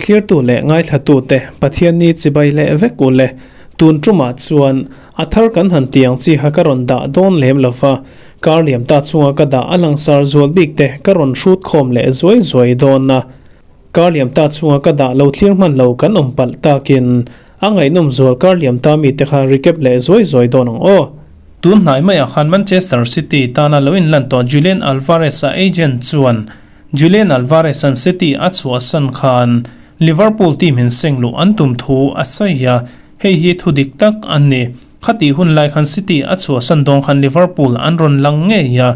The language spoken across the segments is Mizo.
Thlirtu leh ngaithlatute Pathianni chibai leh vek u le. Tun tumah chuan a thar kan han ti ang chi kha ka rawn dah dawn lem lo va, kar liam ta chunga ka dah a langsar zual bik te ka rawn hrut khawm leh zuai zuai dawn a. Kar liam ta chunga ka dah lo thlir hman lo kan awm palh takin a ngaihnawm zual kar liam ta mite kha recap leh zuai zuai dawn ang aw. Tun hnai maiah khan Manchester City tana lo inlan tawh Julian Alvarez-a agent chuan Julian Alvarez-a'n City a chhuahsan khan Liverpool team in seng luh an tum thu a sawi a, hei hi thu dik tak a ni. Khatih hun lai khan City a chhuahsan dawn khan Liverpool an rawn lang ngei a,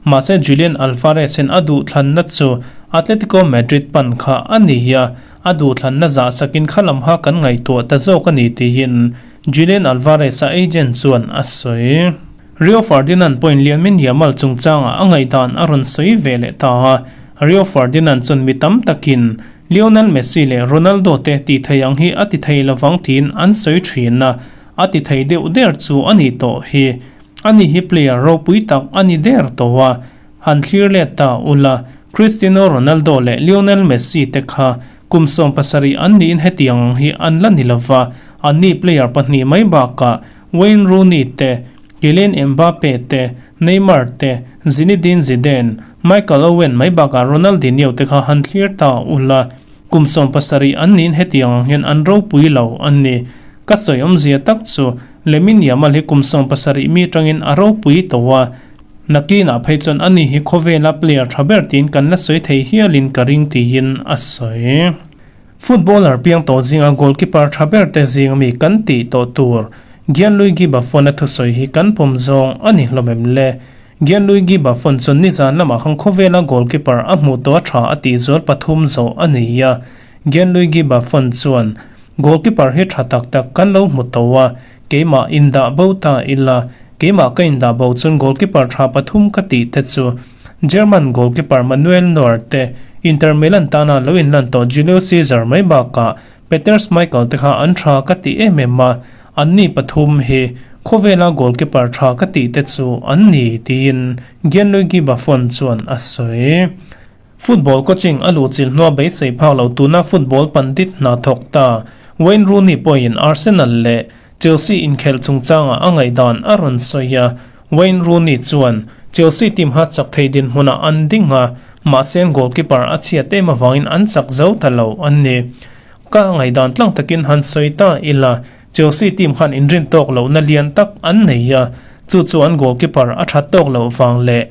mahse Julian Alvarez-in a duhthlanna chu Atletico Madrid pan kha a ni a, a duhthlanna zah sakin kha lam kha kan ngaihtuah ta zawk a ni tiin Julian Alvarez-a agent chuan a sawi. Rio Ferdinand pawhin Lianmin Yamal chungchangah a ngaihdan a rawn sawi ve leh ta a, Rio Ferdinand chuan mi tam takin Lionel Messi leh Ronaldo te tih thei ang hi a ti thei lovang tiin an sawi thin a, a ti thei deuh der chu a nih tawh hi. Ani hi player ropui tak a ni der tawh a, han thlir let ta ula, Cristiano Ronaldo leh Lionel Messi te kha kum 70 an niin hetiang ang hi an la ni lova, anni player pahnih mai bakah Wayne Rooney te, Kylian Mbappe te, Neymar te, Zinedine Zidane, Michael Owen mai bakah Ronaldinho te kha han thlir ta ula, kum 70 an niin hetiang ang hian an ropui lo an ni. Ka sawi awmzia tak chu Lamine Yamal hi kum 70 mi atangin a ropui tawh a, nakinah phei chuan ani hi khawvela player tha ber tiin kan la sawi thei hialin ka ring tiin a sawi. Footballer piang tawh zinga goalkeeper tha ber te zing ami kan tih tawh tur Gianluigi Buffon-a thusawi hi kan pawm zawng a ni hlawm em le? Gianluigi Buffon chuan nizan lamah khan khawvela goalkeeper a hmuh tawh a tha a tih zual pathum zawh a nei a. Gianluigi Buffon chuan, Goalkeeper hi tha tak tak kan lo hmu tawh a, keimah indah bo ta ila, keimah ka indah bo chuan goalkeeper tha pathum ka tih te chu German goalkeeper Manuel Neuer te, Inter Milan tana lo inlan tawh Julio Cesar mai bakah Peter Schmeichel te kha an tha ka ti em em a, anni pathum hi khawvela goalkeeper tha ka tih te chu an ni, tiin Gianluigi Buffon chuan a sawi. Football coaching a luhchilh hnua beisei phak lo tuna football pandit hna thawk ta Wayne Rooney pawhin Arsenal leh Chelsea inkhelh chungchangah a ngaihdan a rawn sawi a, Wayne Rooney chuan Chelsea team ha chak thei dinhmunah an ding a, mahse an goalkeeper a chhiat em avangin an chak zo ta lo an ni. Ka ngaihdan tlang takin han sawi ta ila, Chelsea team khan inrin tawk lohna lian tak an nei a, chu chu an goalkeeper a that tawk loh vang leh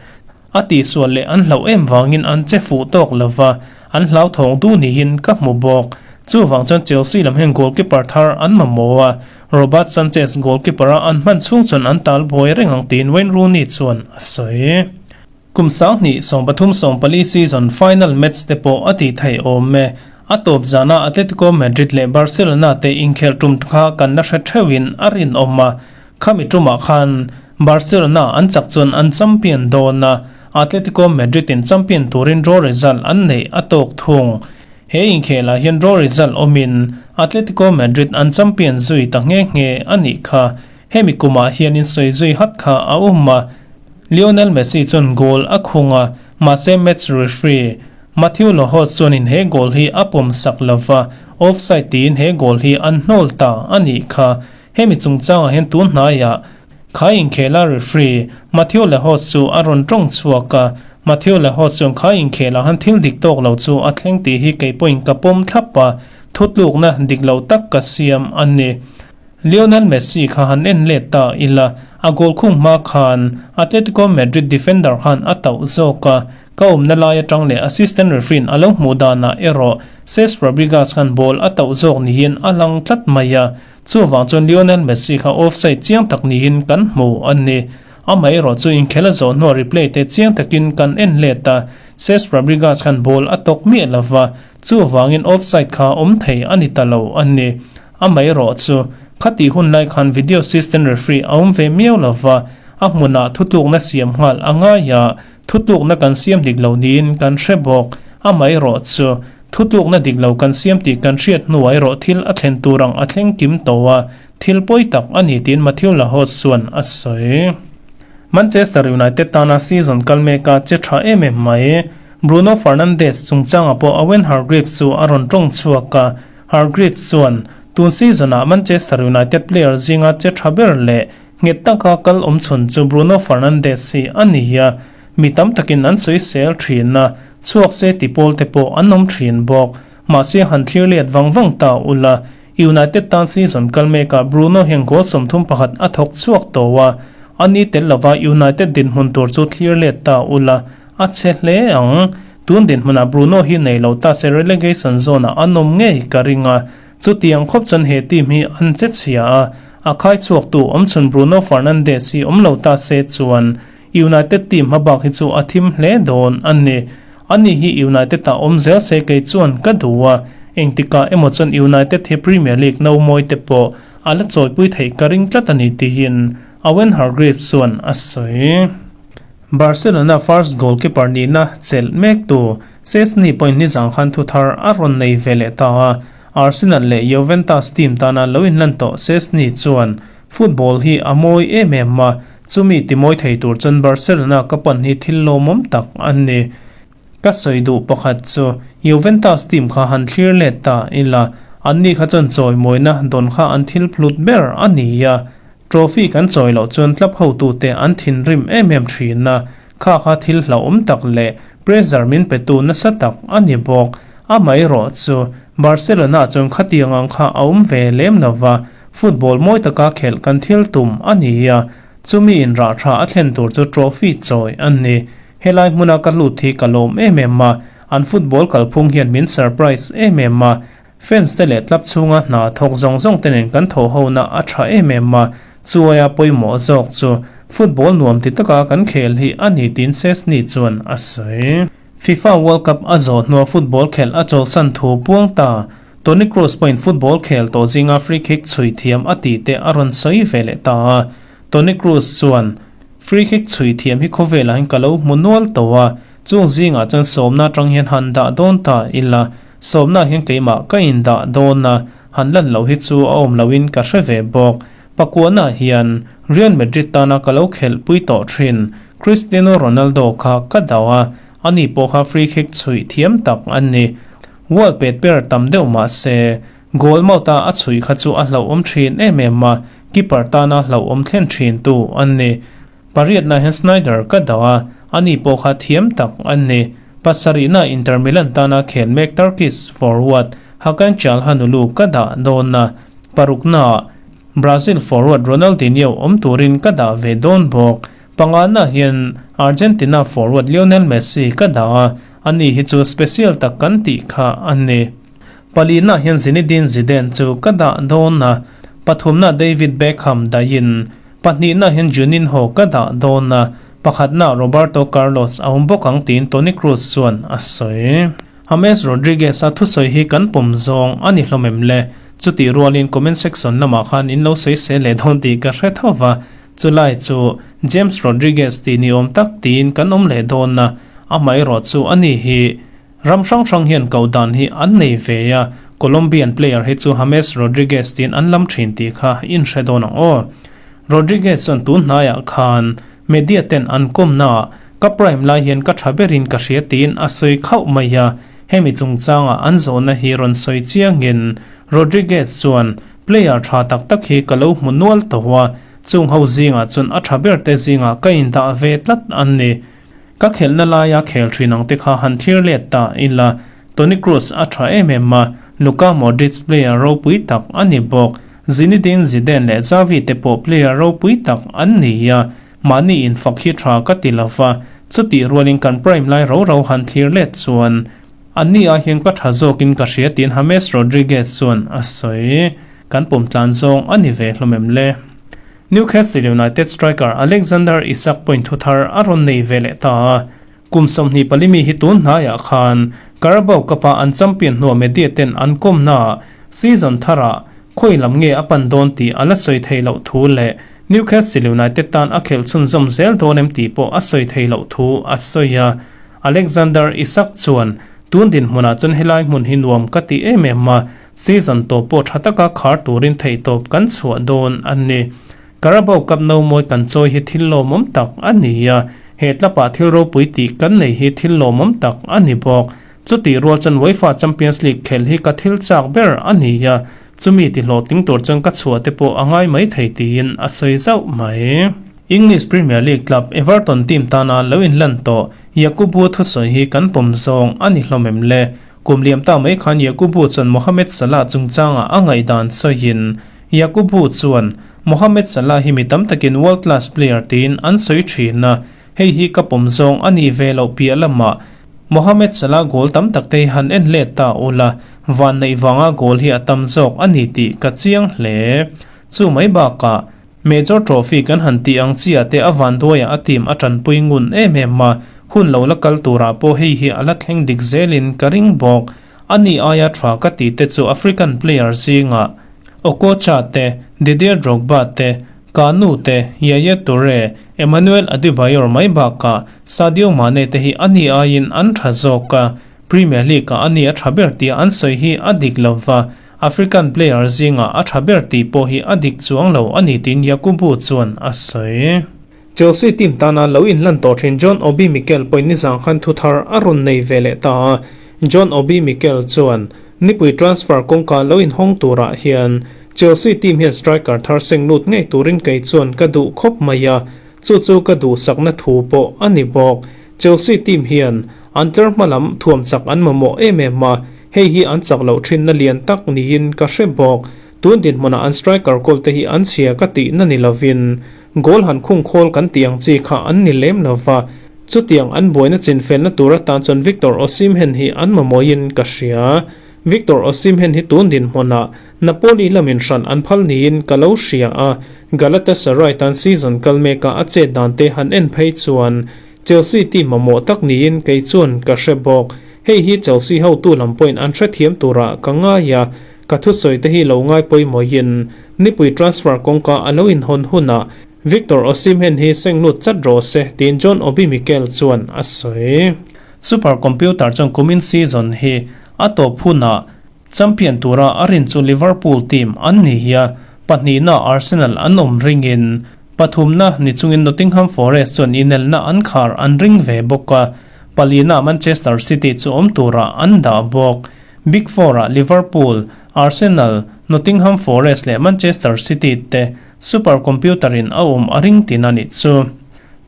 a tihsual leh an hlauh em vangin an che fuh tawk lova, an hlauthawng du niin ka hmu bawk. Chuvang chuan Chelsea lam hian goalkeeper thar an mamawh a, Robert Sanchez goalkeeper a an hman chhung chuan an tal buai reng ang tiin Wayne Rooney chuan a sawi. Kum 2013 14 season final match te pawh a tih theih awm e. A tawp zana Atletico Madrid leh Barcelona te inkhelh tum kha kan la hre theuhin a rinawm a, khami tumah khan Barcelona an chak chuan an champion dawn a, Atletico Madrid in champion turin draw result an neih a tawk thung. He inkhelah hian draw result awmin Atletico Madrid an champion zui ta nghe nghe a nih kha. Hemi kumah hian insawi zui hat kha a awm a, Lionel Messi chuan goal a khung a, mahse match referee Mateu Lahoz chuanin he goal hi a pawm sak lova, offside tiin he goal hi an hnawl ta a nih kha. Hemi chungchangah hian tun hnaiah kha inkhela referee Mateu Lahoz chu a rawn tawng chhuak a, Mateu Lahoz chuan kha inkhelah han thil dik tawk lo chu a thleng tih hi kei pawhin ka pawm thlap a, thutlukna dik lo tak ka siam a ni. Lionel Messi kha han en let ta ila, a goal khung hma khan Atletico Madrid defender khan a tauh zawk a, ka awmna lai atang leh assistant referee in a lo hmuh danah erawh Cesc Fabregas khan ball a tauh zawk niin a lang tlat mai a, chuvang chuan Lionel Messi kha offside chiang tak niin kan hmu a ni. Amaherawh chu inkhel a zawh hnuah replay te chiang takin kan en let a, Cesc Fabregas khan ball a tawk miah lova, chuvangin offside kha awm thei a ni ta lo a ni. Amaherawh chu khatih hun lai khan video assistant referee a awm ve miau lova, a hmunah thutlukna siam nghal a ngai a, thutlukna kan siam dik lo niin kan hre bawk. Amaherawh chu thutlukna dik lo kan siam tih kan hriat hnuah erawh thil a thlen tur ang a thleng kim tawh a, Thil pawi tak a ni tiin Matthew Lahoz chuan a sawi. Manchester United tana season kal meka che tha em em mai. Bruno Fernandes chungchangah pawh Owen Hargreaves chu a rawn tawng chhuak a, Hargreaves chuan tun season-ah Manchester United player zinga che tha ber leh nghet taka kal awm chhun chu Bruno Fernandes hi a ni a, mi tam takin an sawisel thin a, chhuak se ti pawl te pawh an awm thin bawk. Mahse han thlir let vang vang ta ula, United tan season kal mekah Bruno hian goal 31 a thawk chhuak tawh a, a ni tel lova United dinhmun tur chu thlir let ta ula, a chhe hle ang. Tun dinhmunah Bruno hi nei lo ta se relegation zone-ah an awm ngei ka ring a, chutiang khawp chuan he team hi an che chhia a, a khai chhuaktu awmchhun Bruno Fernandes hi awm lo ta se chuan United team hmabak hi chu a thim hle dawn a ni. Ani hi United ah awm zel se kei chuan ka duh a, engtikah emaw chuan United hi Premier League no mawi te pawh a la chawipui theih ka ring tlat a ni tiin Owen Hargreaves chuan a sawi. Barcelona first goalkeeper nihna chelh mek tu Szczesny pawhin nizang khan thu thar a rawn nei ve leh ta a, Arsenal leh Juventus team tana lo inlan tawh Szczesny chuan Football hi a mawi em em a, chumi ti mawi thei tur chuan Barcelona ka pan hi thil lawmawm tak a ni. Ka sawi duh pakhat chu Juventus team kha han thlir let ta ila, anni kha chuan chawimawina dawn kha an thil phlut ber a ni a, trophy kan chawi loh chuan club hotute an thinrim em em thin a, kha kha thil hlauhawm tak leh pressure min petu nasa tak a ni bawk. Amaherawh chu Barcelona chuan khatiang ang kha a awm ve lem lova, Football mawi taka khelh kan thil tum a ni a, chumi in rah tha a thlen tur chu trophy chawi a ni. Helai hmuna ka lut hi ka lawm em em a, an football kalphung hian min surprise em em a, fans te leh club chhunga hna thawk zawng zawng te nen kan thaw hona a tha em em a, chuaia pawimawh zawk chu football nuam ti taka kan khel hi a ni tiin Szczesny chuan a sawi. FIFA World Cup a zawh hnua football khelh a chawlhsan thu puang ta. Toni Kroos pawhin football khel tawh zinga free kick chhui thiam a tih te a rawn sawi ve leh ta a. Toni Kroos chuan, Free kick chhui thiam hi khawvelah hian ka lo hmu nual tawh a, chung zingah chuan sawmna atang hian han dah dawn ta ila, sawmna hian keimah ka indah dawn a, han lan loh hi chu a awm loin ka hre ve bawk. Pakuana hian Real Madrid tana ka lo khelhpui tawh thin Cristiano Ronaldo kha ka dah a, ani pawh kha free kick chhuih thiam tak a ni. Wall pet per tam deuh mah se, goal mouth-a a chhuih kha chu a hlauhawm thin em em a, keeper tana hlauhawm thlen thin tu a ni. Pariatna hian Sneijder ka dah a, ani pawh kha thiam tak a ni. Pasarihna Inter Milan tana khel mek Turkish forward Hakan Calhanoglu ka dah dawn a, paruknaah Brazil forward Ronaldinho awm turin ka dah ve dawn bawk. Pangana hian Argentina forward Lionel Messi ka dah a, ani hi chu special tak kan tih kha a ni. Palina hian Zinedine Zidane chu ka dah dawn a, pathumna David Beckham dahin, pahnihna hian Juninho ka dah dawn a, pakhatna Roberto Carlos a awm bawk ang tiin Toni Kroos chuan a sawi. James Rodriguez-a thusawi hi kan pawm zawng a ni hlawm em le? Chutih rualin comment section lamah khan in lo sawi sel leh dawn tih ka hre tho va, chulai chu James Rodriguez tih ni awm tak tiin kan awm leh dawn a, amaherawh chu ani hi ram hrang hrang hian koh dan hi an nei ve a, Colombian player hi chu James Rodriguez tiin an lam thin tih kha in hre dawn ang aw. Rodriguez chuan tun hnaiah khan Media ten an kawmnaah ka prime lai hian ka tha berin ka hria tiin a sawi khauh mai a, hemi chungchanga an zawhna hi rawn sawi chiangin Rodriguez chuan player tha tak tak hi ka lo hmu nual tawh a, chung ho zingah chuan a tha ber te zingah ka indah ve tlat an ni. Ka khelhna laia khel thin ang te kha han thlir let ta ila, Toni Kroos a tha em em a, Luka Modric player ropui tak a ni bawk. Zinedine Zidane leh Xavi te pawh player ropui tak an ni a, mahni infak hi tha ka ti lo va, chutih rualin kan prime lai ro ro han thlir let chuan anni ah hian ka tha zawkin ka hria tiin James Rodriguez chuan a sawi. Kan pawm tlan zawng a ni ve hlawm em le? Newcastle United striker Alexander Isak point thu thar a rawn nei ve leh ta a, Kum 24 mi hi tun hnaiah khan Carabao Cup-a an champion hnuah media ten an kawmnaah season tharah khawi lam nge a pan dawn tih a la sawi theih loh thu leh Newcastle United tan a khelh chhunzawm zel dawn em tih pawh a sawi theih loh thu a sawi a. Alexander Isak chuan, Tun dinhmunah chuan helai hmun hi nuam ka ti em em a, season tawp pawh tha taka khar turin theihtawp kan chhuah dawn a ni. Carabao Cup no mawi kan chawi hi thil lawmawm tak a ni a, He tlapah thil ropui tih kan nei hi thil lawmawm tak a ni bawk. Chutih rual chuan UEFA Champions League khelh hi ka thil chak ber a ni a, chumi ti hlawhtling tur chuan ka chhuah te pawh a ngai mai thei tiin a sawi zauh mai. English Premier League club Everton team tana lo inlan tawh Yakubu thusawi hi kan pawm zawng a ni hlawm em le? Kum liam ta mai khan Yakubu chuan Mohamed Salah chungchangah a ngaihdan sawiin Yakubu chuan Mohamed Salah hi mi tam takin world class player tiin an sawi thin a, hei hi ka pawm zawng a ni ve loh piah lamah Mohamed Salah goal tam tak te hi han en let ta ula, vanneih vanga goal hi a tam zawk a ni tih ka chiang hle. Chu mai bakah Major Trophy kan han tih ang chiah te a vanduaiah a team a tanpui ngun em em a, hun lo la kal turah pawh hei hi a la thleng dik zelin ka ring bawk. A ni aia tha ka tih te chu African player zingah Okocha te, Didier Drogba te, Kanu te, Yaya Toure, Emmanuel Adebayor mai bakah Sadio Mane te hi a ni aiin an tha zawk a, Premier League-ah a ni a tha ber tih an sawi hi a dik lo va, African player zingah a tha ber tih pawh hi a dik chuang lo a ni tiin Yakubu chuan a sawi. Chelsea team tana lo inlan tawh thin John Obi Mikel pawhin nizang khan thu thar a rawn nei ve leh ta a, John Obi Mikel chuan nipui transfer kawngka lo inhawng turah hian Chelsea team hian striker thar seng lut ngei turin kei chuan ka duh khawp mai a, chu chu ka duhsakna thu pawh a ni bawk. Chelsea team hian an tlar hma lam thuam chak an mamawh em em a, hei hi an chak loh thinna lian tak niin ka hre bawk. Tun dinhmunah an striker goal te hi an chhia ka tihna ni lovin goal han khung khawl kan tih ang chi kha an ni lem lova, chutiang an buaina chinfelna tur atan chuan Victor Osimhen hi an mamawhin ka hria. Victor Osimhen hi tun dinhmunah Napoli lamin hran an phal niin ka lo hria a, Galatasaray tan season kal mekah a chet dan te han en phei chuan Chelsea team mamawh tak niin kei chuan ka hre bawk. Hei hi Chelsea hotu lam pawhin an hrethiam turah ka ngai a, ka thusawi te hi lo ngai pawimawhin nipui transfer kawngka a lo inhawn hunah Victor Osimhen hi seng lut chat rawh se tiin John Obi Mikel chuan a sawi. Super Computer chuan kumin season hi a tawp hunah Champion tura a rin chu Liverpool team an ni hi a, pahnihna Arsenal an awm ringin pathumna ni chungin Nottingham Forest chuan inelna an khar an ring ve bawk a, palina Manchester City chu awm turah an dah bawk. Big Four-ah Liverpool, Arsenal, Nottingham Forest leh Manchester City te super computer-in a awm a ring tin a nih chu.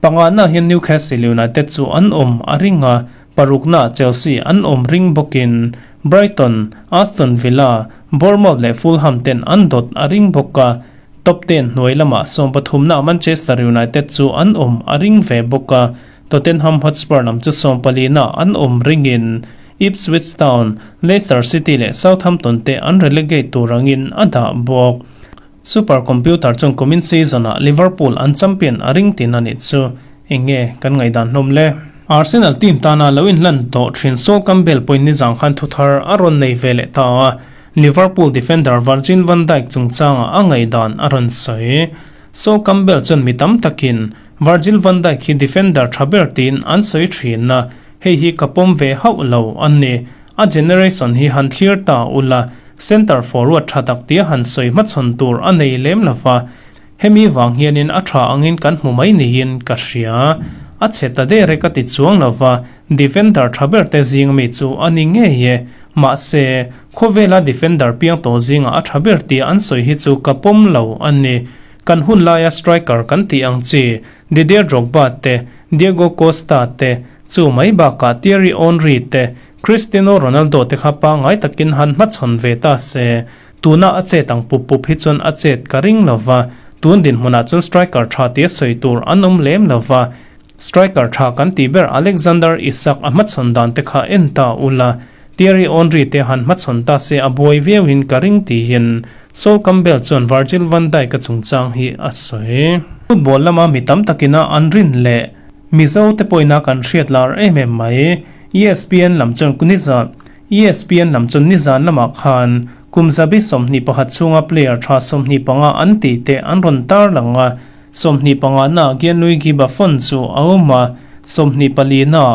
Pangana hian Newcastle United chu an awm a ring a, Parukna Chelsea an awm ring bawkin Brighton, Aston Villa, Bournemouth leh Fulham ten an dawt a ring bawk a, top ten hnuai lamah sawmpathumna Manchester United chu an awm a ring ve bawk a, Tottenham Hotspur lam chu sawmpalina an awm ringin Ipswich Town, Leicester City leh Southampton te an relegate tur angin a dah bawk. Super Computer chuan kumin season-ah Liverpool an champion a ring tin a nih chu. Eng nge kan ngaihdan hlawm le? Arsenal team tana lo inlan tawh thin Sol Campbell pawhin nizang khan thu thar a rawn nei ve leh ta a, Liverpool defender Virgil van Dijk chungchangah a ngaihdan a rawn sawi. Sol Campbell chuan mi tam takin Virgil van Dijk hi defender tha ber tiin an sawi thin a, hei hi ka pawm ve hauh lo a ni. A generation hi han thlir ta ula, centre forward tha tak tia han sawi hmachhawn tur a nei lem lo va, hemi vang hianin a tha angin kan hmu mai niin ka hria. A chhe ta der e ka ti chuang lo va, defender tha ber te zing mi chu a ni ngei e. Mahse, khawvela defender piang tawh zingah a tha ber tia an sawi hi chu ka pawm lo a ni. Kan hun laia striker kan tih ang chi, Didier Drogba te, Diego Costa te, chu mai bakah Thierry Henry te, Cristiano Ronaldo te kha pangngai takin han hmachhawn ve ta se, tuna a chet ang pup pup hi chuan a chet ka ring lo va, tun dinhmunah chuan striker tha tia sawi tur an awm lem lo va, striker tha kan tih ber Alexander Isak a hmachhawn dan te kha en ta ula, Thierry Henry te han hmachhawn ta se a buai viauin ka ring tihin Sol Campbell chuan Virgil van Dijk a chungchang hi a sawi. Football lama mi tam takina an rin leh Mizo te pawhina kan hriat lar em em mai. ESPN lam chuan nizan ESPN lam chuan nizan lamah khan kum zabi 21 chhunga player tha 25 an tih te an rawn tar lang a, 25 na Gianluigi Buffon chu a awm a, 24 na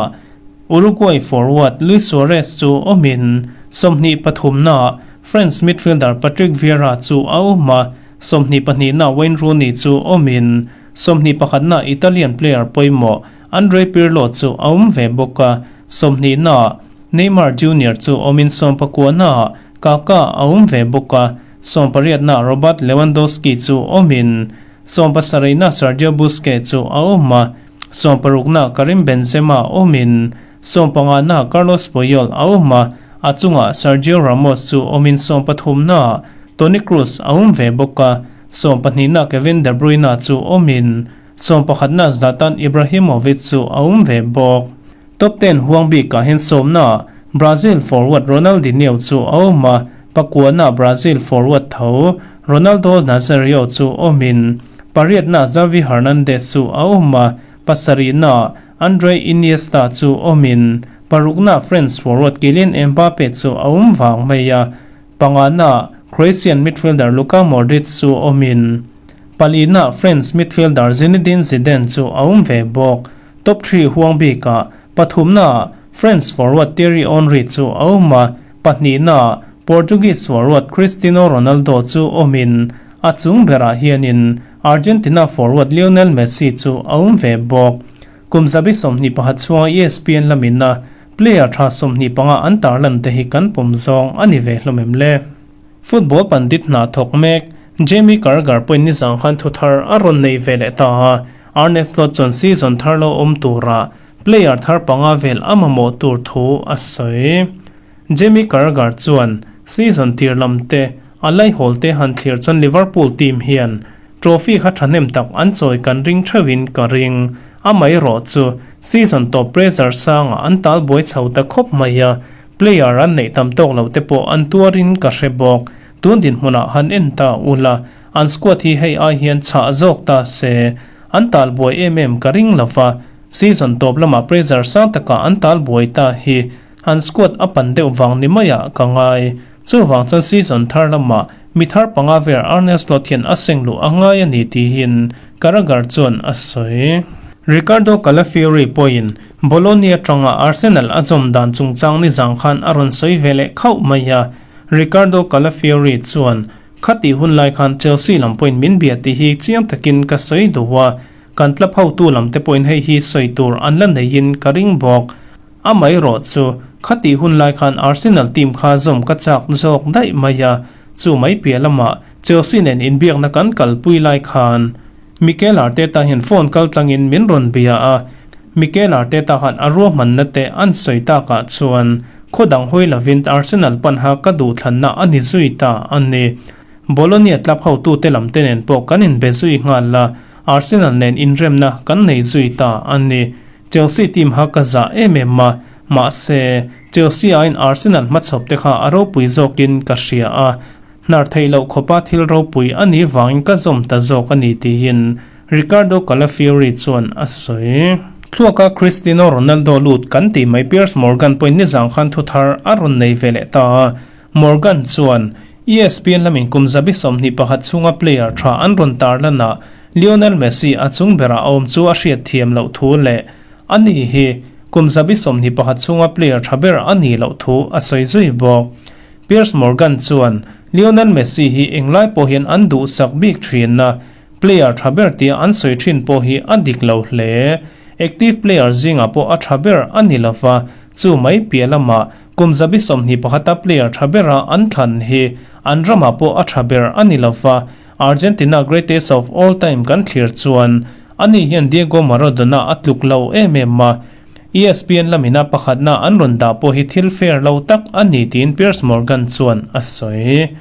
Uruguay forward Luis Suarez chu awmin 23 na France midfielder Patrick Vieira chu a awm a, 22 na Wayne Rooney chu awmin 21 na Italian player pawimawh. Andre Pirlo chu a awm ve bawk a, sawmhnihnaah Neymar Junior chu awmin sawmpakuanaah Kaka a awm ve bawk a, sawmpariatnaah Robert Lewandowski chu awmin sawmpasarihnaah Sergio Busquets chu a awm a, sawmparuknaah Karim Benzema awmin sawmpanganaah Carlos Puyol a awm a, a chungah Sergio Ramos chu awmin sawmpathumnaah Toni Kroos a awm ve bawk a, sawmpahnihnaah Kevin De Bruyne chu awmin sawmpakhatnaah Zlatan Ibrahimovic chu a awm ve bawk. Top ten huang bikah hian sawmnaah Brazil forward Ronaldinho chu a awm a, pakuanaah Brazil forward tho Ronaldo Nazario chu awmin pariatnaah Xavi Hernandez chu a awm a, pasarihnaah Andre Iniesta chu awmin paruknaah French forward Kylian Mbappe chu a awm vang mai a, panganaah Croatian midfielder Luka Modric chu awmin palinaah French midfielder Zinedine Zidane chu a awm ve bawk. Top three huang bikah pathumnaah French forward Thierry Henry chu a awm a, pahnihnaah Portuguese forward Cristiano Ronaldo chu awmin a chung berah hianin Argentina forward Lionel Messi chu a awm ve bawk. Kum zabi 21 chhunga ESPN lamina player tha 25 an tarlan te hi kan pawm zawng a ni ve hlawm em le? Football pandit hna thawk mek Jamie Carragher pawhin nizang khan thu thar a rawn nei ve leh ta a, Arne Slot chuan season thar lo awm tura player thar panga vel a mamawh tur thu a sawi. Jamie Carragher chuan season tir lam te a laihawl te han thlir chuan Liverpool team hian trophy kha thahnem tak an chawi kan ring theuhin ka ring. Amaherawh chu season tawp pressure sangah an tal buai chho ta khawp mai a, Player an neih tam tawk loh te pawh an tuarin ka hre bawk. Tun dinhmunah han en ta ula, an squad hi hei ai hian chhah zawk ta se. An tal buai em em ka ring lo va, season tawp lamah pressure sang takah an tal buai ta hi an squad a pan deuh vang ni maiah ka ngai. Chuvang chuan season thar lamah mi thar panga vel Arne Slot hian a seng luh a ngai a ni tihin Carragher chuan a sawi. Riccardo Calafiori pawhin Bologna atanga Arsenal a zawm dan chungchang nizang khan a rawn sawi ve leh khauh mai a, Riccardo Calafiori chuan, Khatih hun lai khan Chelsea lam pawhin min bia tih hi chiang takin ka sawi duh a, kan club hotu lam te pawhin hei hi sawi tur an la neiin ka ring bawk. Amaherawh chu, khatih hun lai khan Arsenal team kha zawm ka chak zawk daih mai a, chu mai piah lamah Chelsea nen inbiakna kan kalpui lai khan Mikel Arteta hian phone kal tlangin min rawn bia a, Mikel Arteta khan a ruahmanna te an sawi takah chuan khaw dang hawi lovin Arsenal panha ka duhthlanna a ni zui ta a ni. Bologna club hotute lam te nen pawh kan inbe zui nghal a, Arsenal nen inremna kan nei zui ta a ni. Chelsea team kha ka zah em em a, mahse Chelsea aiin Arsenal hmachhawp te kha a ropui zawkin ka hria a, Hnar theih loh khawpa thil ropui a nih vangin ka zawm ta zawk a ni tiin Riccardo Calafiori chuan a sawi. Thluaka Cristiano Ronaldo lut kan tih mai Piers Morgan pawhin nizang khan thu thar a rawn nei ve leh ta a. Morgan chuan, ESPN lamin kum 21 chhunga player tha an rawn tarlanah Lionel Messi a chung berah a awm chu a hriat thiam loh thu leh a ni hi kum 21 chhunga player tha ber a nih loh thu a sawi zui bawk. Piers Morgan chuan Lionel Messi hi englai pawh hian an duhsak bik thin a, player tha ber tia an sawi thin pawh hi a dik lo hle. Active player zingah pawh a tha ber a ni lova, chu mai piah lamah kum 21 a player tha bera an thlan hi an ramah pawh a tha ber a ni lova, Argentina greatest of all time kan thlir chuan ani hian Diego Maradona a tluk lo em em a, ESPN lamina pakhatna an rawn dah pawh hi thil fair lo tak a ni tiin Piers Morgan chuan a sawi.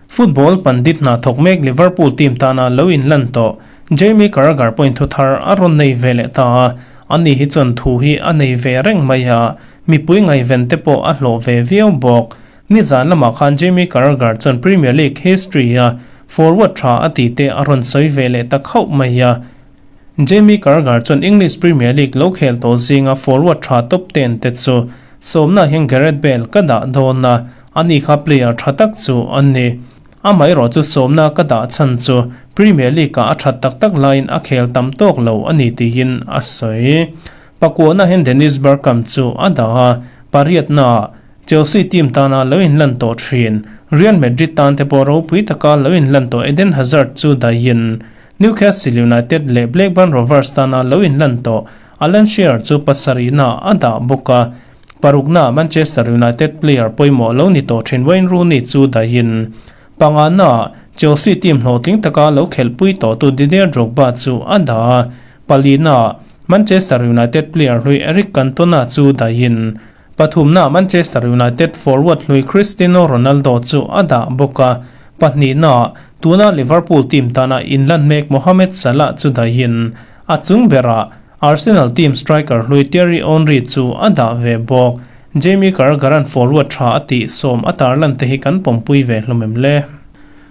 Football pandit hna thawk mek Liverpool team tana lo inlan tawh Jamie Carragher pawhin thu thar a rawn nei ve leh ta a, ani hi chuan thu hi a nei ve reng mai a, mipui ngaihven te pawh a hlawh ve viau bawk. Nizan lamah khan Jamie Carragher chuan Premier League history a forward tha a tih te a rawn sawi ve leh ta khauh mai a, Jamie Carragher chuan English Premier League lo khel tawh zinga forward tha top ten te chu sawmna hian Gareth Bale ka dah dawn a, ani kha player tha tak chu a ni. Amaherawh chu sawmna ka dah chhan chu Premier League-ah a that tak tak laiin a khel tam tawk lo a ni tiin a sawi. Pakuahna hian Dennis Bergkamp chu a dah a, pariatnaah Chelsea team tana lo inlan tawh thin Real Madrid tan te pawh ropui taka lo inlan tawh Eden Hazard chu dahin Newcastle United leh Blackburn Rovers tana lo inlan tawh. Alan Shearer chu pasarihnaah a dah bawk a. Paruknaah Manchester United player pawimawh lo ni tawh thin Wayne Rooney chu dahin panganaah Chelsea team hlawhtling taka lo khelhpui tawhtu Didier Drogba chu a dah a. Palinaah Manchester United player hlui Eric Cantona chu dahin pathumnaah Manchester United forward hlui Cristiano Ronaldo chu a dah bawk a. Pahnihnaah tuna Liverpool team tana inlan mek Mohamed Salah chu dahin a chung berah Arsenal team striker hlui Thierry Henry chu a dah ve bawk. Jamie Carragher-a'n forward tha a tih sawm a tarlan te hi kan pawmpui ve hlawm em le?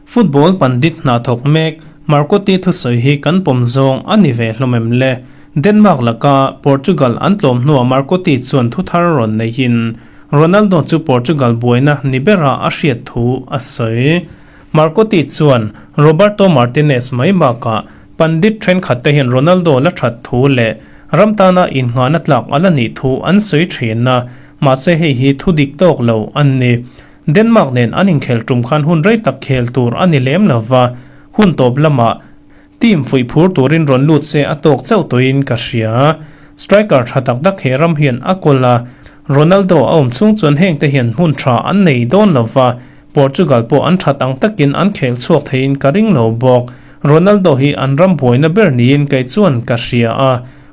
Football pandit hna thawk mek Marcotti thusawi hi kan pawm zawng a ni ve hlawm em le? Denmark laka Portugal an tlawm hnuah Marcotti chuan thu thar rawn neihin Ronaldo chu Portugal buaina ni bera a hriat thu a sawi. Marcotti chuan Roberto Martinez mai bakah Pandit thenkhat te hian Ronaldo la that thu leh ram tana innghahna tlak a la nih thu an sawi thin a, mahse hei hi thu dik tawk lo an ni. Denmark nen an inkhel tum khan hun rei tak khel tur a ni lem lo va, hun tawp lamah team fuih phur turin rawn lut se a tawk chauh tawhin ka hria. Striker tha tak tak he ram hian a kawl a, Ronaldo a awm chhung chuan hengte hian hmun tha an nei dawn lo va, Portugal pawh an that ang takin an khel chhuak theiin ka ring lo bawk. Ronaldo hi an ram buaina ber niin kei chuan ka hria a,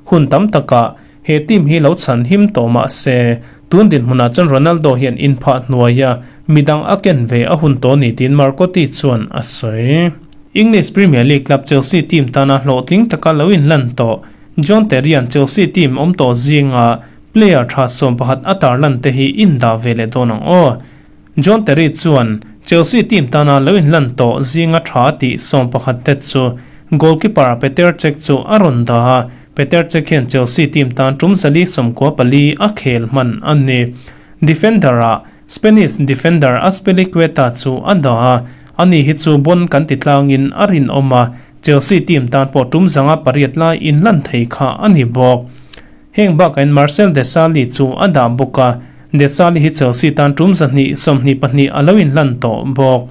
hun tam takah he team hi lo chhan him tawh mah se, tun dinhmunah chuan Ronaldo hian inphah hnuaia midang a ken ve a hun tawh ni tiin Marcotti chuan a sawi. English Premier League club Chelsea team tana hlawhtling taka lo inlan tawh John Terry-a'n Chelsea team awm tawh zinga player tha 11 a tarlan te hi indah ve leh dawn ang aw. John Terry chuan Chelsea team tana lo inlan tawh zinga tha tih 11 te chu goalkeeper Petr Cech chu a rawn dah a, Petr Cech hian Chelsea team tan tum 494 a khel hman a ni. Defender-ah Spanish defender Azpilicueta chu a dah a, ani hi chu bon kan ti tlangin a rinawm a, Chelsea team tan pawh tum 508 lai inlan thei kha a ni bawk. Heng bakain Marcel Desailly chu a dah bawk a, Desailly hi Chelsea tan tum 222 a lo inlan tawh bawk.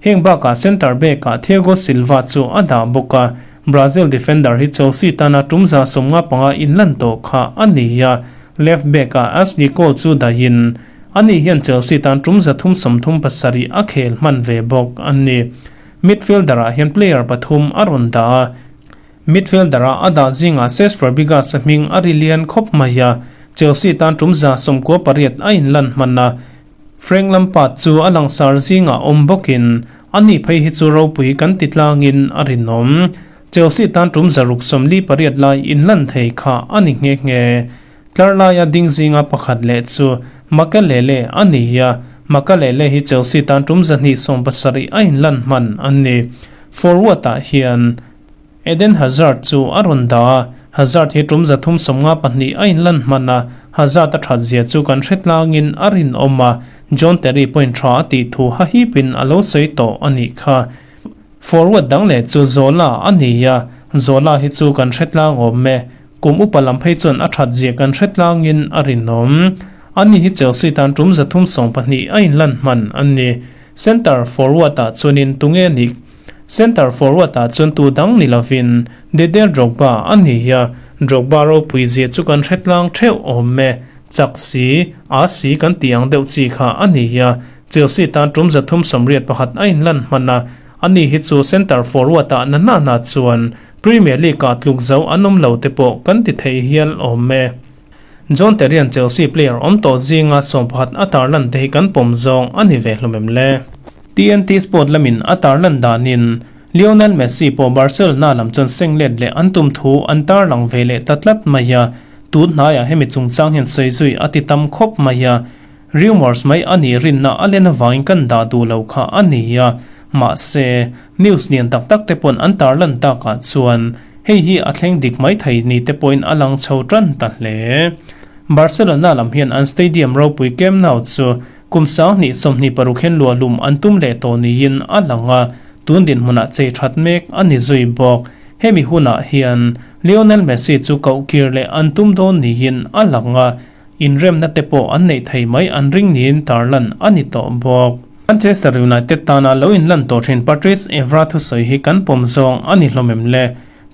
Heng bakah centre back-ah Thiago Silva chu a dah bawk a, Brazil defender hi Chelsea tana tum 155 inlan tawh kha a ni a, left back-ah Ashley Cole chu dahin ani hian Chelsea tan tum 337 a khel hman ve bawk a ni. Midfielder-ah hian player pathum a rawn dah a. Midfielder-a a dah zingah Cesc Fabregas-a hming a ri lian khawp mai a, Chelsea tan tum 98 a inlan hman a, Frank Lampard chu a langsar zingah awm bawkin ani phei hi chu ropui kan ti tlangin a rinawm. Chelsea tan tum 648 lai inlan thei kha a ni nghe nghe. Tlar laia ding zinga pakhat leh chu Makelele a ni a, Makelele hi Chelsea tan tum 270 a inlan hman a ni. Forward-ah hian. Eden Hazard chu a rawn dah a, Hazard hi tum 352 a inlan hman a, Hazard a that zia chu kan hre tlangin a rinawm a, John Terry pawhin tha a tih thu hahipin a lo sawi tawh a nih kha. Forward dang leh chu Zola a ni a, Zola hi chu kan hre tlang awm e, kum upa lam phei chuan a that zia kan hre tlangin a rinawm. Ani hi Chelsea tan tum 312 a inlan hman a ni. Centre forward-ah chuanin tunge nih? Centre forward-ah chuan tu dang ni lovin Didier Drogba a ni a, Drogba ropui zia chu kan hre tlang theuh awm e, chak si, a si kan tih ang deuh chi kha a ni a, Chelsea tan tum 381 a inlan hman a, ani hi chu centre forward-ah na na na chuan Premier League-ah tluk zo an awm lo te pawh kan ti thei hial awm e. John Terry-a'n Chelsea player awm tawh zinga 11 a tarlan te hi kan pawm zawng a ni ve hlawm em le? TNT Sport lamin a tarlan danin Lionel Messi pawh Barcelona lam chuan seng let leh an tum thu an tarlang ve leh ta tlat mai a, tun hnaiah hemi chungchang hian sawi zui a ti tam khawp mai a, rumours mai a nih rinna a len avangin kan dah duh lo kha a ni a, mahse news lian tak tak te pawn an tarlan takah chuan Hei hi a thleng dik mai thei ni te pawhin a lang chho tan ta hle. Barcelona lam hian an stadium ropui Camp Nou chu kum 2026 hian luahlum an tum leh tawh niin a lang a, tun dinhmunah chei that mek a ni zui bawk. Hemi hunah hian Lionel Messi chu koh kir leh an tum dawn niin a lang a, Inremna te pawh an neih thei mai an ring niin tarlan a ni tawh bawk. Manchester United tana lo inlan tawh thin Patrice Evra thusawi hi kan pawm zawng a ni hlawm em le?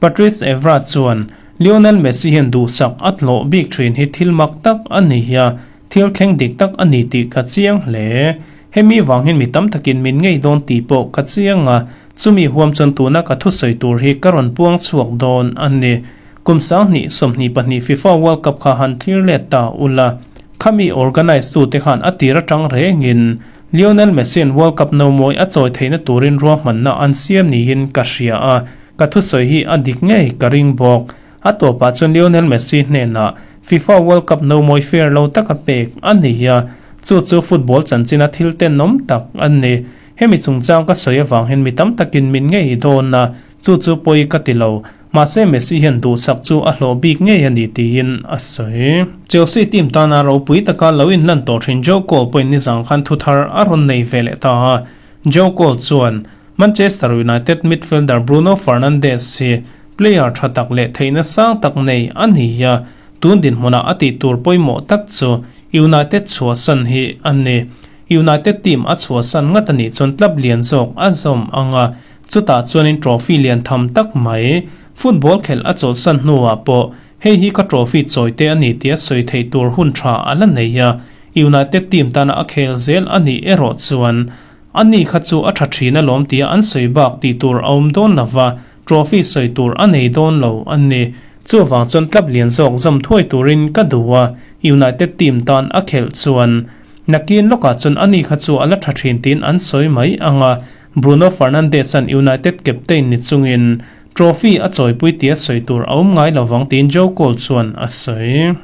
Patrice Evra chuan, Lionel Messi hian duhsak a tlawh bik thin hi thil mak tak a ni a, thil thleng dik tak a ni tih ka chiang hle. Hemi vang hian mi tam takin min ngei dawn tih pawh ka chiang a, chumi huam chuan tuna ka thusawi tur hi ka rawn puang chhuak dawn a ni. Kum 2024 FIFA World Cup kha han thlir let ta ula, khami organise tute khan a tir atang rengin Lionel Messi-a'n World Cup no mawi a chawi theihna turin ruahmanna an siam niin ka hria a, ka thusawi hi a dik ngei ka ring bawk. A tawpah chuan Lionel Messi hnenah FIFA World Cup no mawi fair lo taka pek a ni a, chu chu football chanchina thil tenawm tak a ni. Hemi chungchang ka sawi avang hian mi tam takin min ngei dawn a, chu chu pawi ka ti lo. Mahse Messi hian duhsak chu a hlawh bik ngei a ni tiin a sawi. Chelsea team tana ropui taka lo inlan tawh thin Joe Cole pawhin nizang khan thuthar a rawn nei ve leh ta a. Joe Cole chuan Manchester United midfielder Bruno Fernandes hi player tha tak leh theihna sang tak nei a ni a, tun dinhmunah a tih tur pawimawh tak chu United chhuahsan hi a ni. United team a chhuahsan ngat a nih chuan club lian zawk a zawm ang a, Chutah chuanin trophy lian tham tak mai, football khelh a chawlhsan hnuah pawh hei hi ka trophy chawi te a ni tia sawi theih tur hun tha a la nei a, United team tana a khel zel a nih erawh chuan ani kha chu a tha thin alawm tia an sawi bak tih tur a awm dawn lova, trophy sawi tur a nei dawn lo a ni. Chuvang chuan club lian zawk zawm thuai turin ka duh a, United team tan a khelh chuan nakin lawkah chuan ani kha chu a la tha thin tiin an sawi mai ang a, Bruno Fernandes-a'n United captain ni chungin trophy a chawipui tia sawi tur a awm ngai lovang tiin Joe Cole chuan a sawi.